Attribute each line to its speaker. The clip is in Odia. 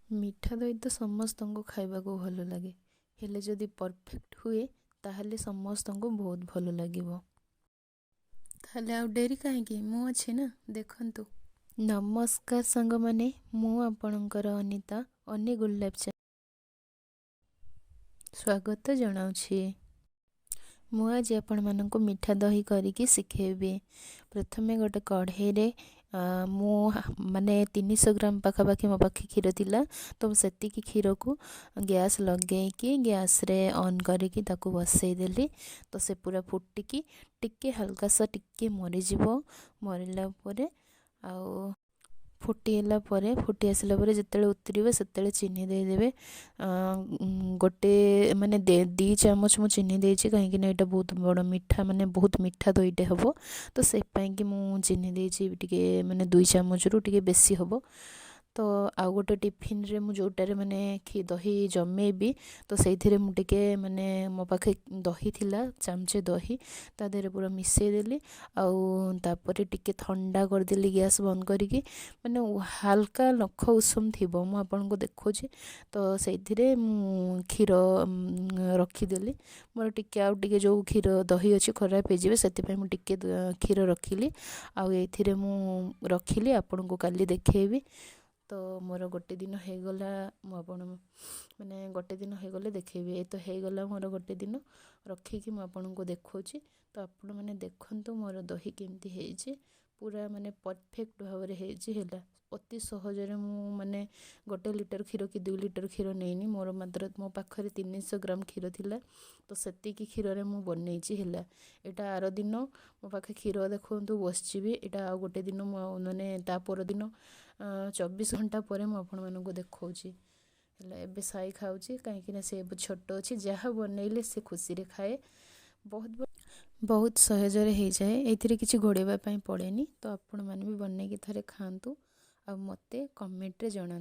Speaker 1: ମିଠା ଦହି ତ ସମସ୍ତଙ୍କୁ ଖାଇବାକୁ ଭଲ ଲାଗେ, ହେଲେ ଯଦି ପରଫେକ୍ଟ ହୁଏ ତାହେଲେ ସମସ୍ତଙ୍କୁ ବହୁତ ଭଲ ଲାଗିବ। ତାହେଲେ ଆଉ ଡେରି କାହିଁକି, ମୁଁ ଅଛି ନା, ଦେଖନ୍ତୁ। ନମସ୍କାର ସାଙ୍ଗମାନେ, ମୁଁ ଆପଣଙ୍କର ଅନିତା, ଅନି ଗୁଡ୍ ଲାଇଫ୍ ସ୍ୱାଗତ ଜଣାଉଛି। ମୁଁ ଆଜି ଆପଣମାନଙ୍କୁ ମିଠା ଦହି କରିକି ଶିଖେଇବି। ପ୍ରଥମେ ଗୋଟେ କଢ଼େଇରେ ମୁଁ ମାନେ 300 ଗ୍ରାମ ପାଖାପାଖି ମୋ ପାଖେ କ୍ଷୀର ଥିଲା, ତ ମୁଁ ସେତିକି କ୍ଷୀରକୁ ଗ୍ୟାସ୍ ଲଗେଇକି ଗ୍ୟାସ୍ରେ ଅନ୍ କରିକି ତାକୁ ବସେଇଦେଲି। ତ ସେ ପୁରା ଫୁଟିକି ଟିକେ ହାଲକାସା ଟିକେ ମରିଯିବ। ମରିଲା ପରେ ଆଉ ଫୁଟିଗଲା ପରେ, ଫୁଟି ଆସିଲା ପରେ ଯେତେବେଳେ ଉତୁରିବ ସେତେବେଳେ ଚିନି ଦେଇଦେବେ ଗୋଟେ, ମାନେ 2 ଚାମଚ ମୁଁ ଚିନି ଦେଇଛି, କାହିଁକିନା ଏଇଟା ବହୁତ ବଡ଼ ମିଠା, ମାନେ ବହୁତ ମିଠା ଦହିଟେ ହେବ। ତ ସେଇପାଇଁକି ମୁଁ ଚିନି ଦେଇଛି ଟିକେ, ମାନେ 2 ଚାମଚରୁ ଟିକେ ବେଶୀ ହେବ। ତ ଆଉ ଗୋଟେ ଟିଫିନରେ ମୁଁ ଯେଉଁଟାରେ ମାନେ ଦହି ଜମେଇବି, ତ ସେଇଥିରେ ମୁଁ ଟିକେ, ମାନେ ମୋ ପାଖେ ଦହି ଥିଲା, ଚାମଚେ ଦହି ତା ଦେହରେ ପୁରା ମିଶାଇ ଦେଲି। ଆଉ ତାପରେ ଟିକେ ଥଣ୍ଡା କରିଦେଲି ଗ୍ୟାସ୍ ବନ୍ଦ କରିକି, ମାନେ ହାଲକା ନଖ ଉଷୁମ ଥିବ, ମୁଁ ଆପଣଙ୍କୁ ଦେଖାଉଛି। ତ ସେଇଥିରେ ମୁଁ କ୍ଷୀର ରଖିଦେଲି। ମୋର ଟିକେ ଆଉ ଟିକେ ଯେଉଁ କ୍ଷୀର ଦହି ଅଛି ଖରାପ ହେଇଯିବ, ସେଥିପାଇଁ ମୁଁ ଟିକେ କ୍ଷୀର ରଖିଲି ଆଉ ଏଇଥିରେ ମୁଁ ରଖିଲି, ଆପଣଙ୍କୁ କାଲି ଦେଖେଇବି। ତ ମୋର ଗୋଟେ ଦିନ ହେଇଗଲା, ମୁଁ ଆପଣ ମାନେ ଗୋଟେ ଦିନ ହେଇଗଲେ ଦେଖେଇବି। ଏ ତ ହେଇଗଲା ମୋର ଗୋଟେ ଦିନ ରଖିକି ମୁଁ ଆପଣଙ୍କୁ ଦେଖାଉଛି। ତ ଆପଣମାନେ ଦେଖନ୍ତୁ ମୋର ଦହି କେମିତି ହେଇଛି, ପୁରା ମାନେ ପରଫେକ୍ଟ ଭାବରେ ହେଇଛି। ହେଲା ଅତି ସହଜରେ ମୁଁ ମାନେ 1 ଲିଟର କ୍ଷୀର କି 2 ଲିଟର କ୍ଷୀର ନେଇନି, ମୋର ମାତ୍ର ମୋ ପାଖରେ 300 ଗ୍ରାମ କ୍ଷୀର ଥିଲା, ତ ସେତିକି କ୍ଷୀରରେ ମୁଁ ବନେଇଛି। ହେଲା ଏଇଟା ଆର ଦିନ ମୋ ପାଖେ କ୍ଷୀର ଦେଖନ୍ତୁ ବସିଛି ବି। ଏଇଟା ଆଉ ଗୋଟେ ଦିନ ମୁଁ ମାନେ ତା ପରଦିନ 24 ଘଣ୍ଟା ପରେ ମୁଁ ଆପଣମାନଙ୍କୁ ଦେଖାଉଛି। ହେଲା ଏବେ ସାଇ ଖାଉଛି, କାହିଁକିନା ସେ ଏବେ ଛୋଟ ଅଛି, ଯାହା ବନେଇଲେ ସେ ଖୁସିରେ ଖାଏ। ବହୁତ ବହୁତ ସହଜରେ ହେଇଯାଏ, ଏଇଥିରେ କିଛି ଘୋଡ଼େଇବା ପାଇଁ ପଡ଼େନି। ତ ଆପଣମାନେ ବି ବନେଇକି ଥରେ ଖାଆନ୍ତୁ ଆଉ ମୋତେ କମେଣ୍ଟରେ ଜଣାନ୍ତୁ।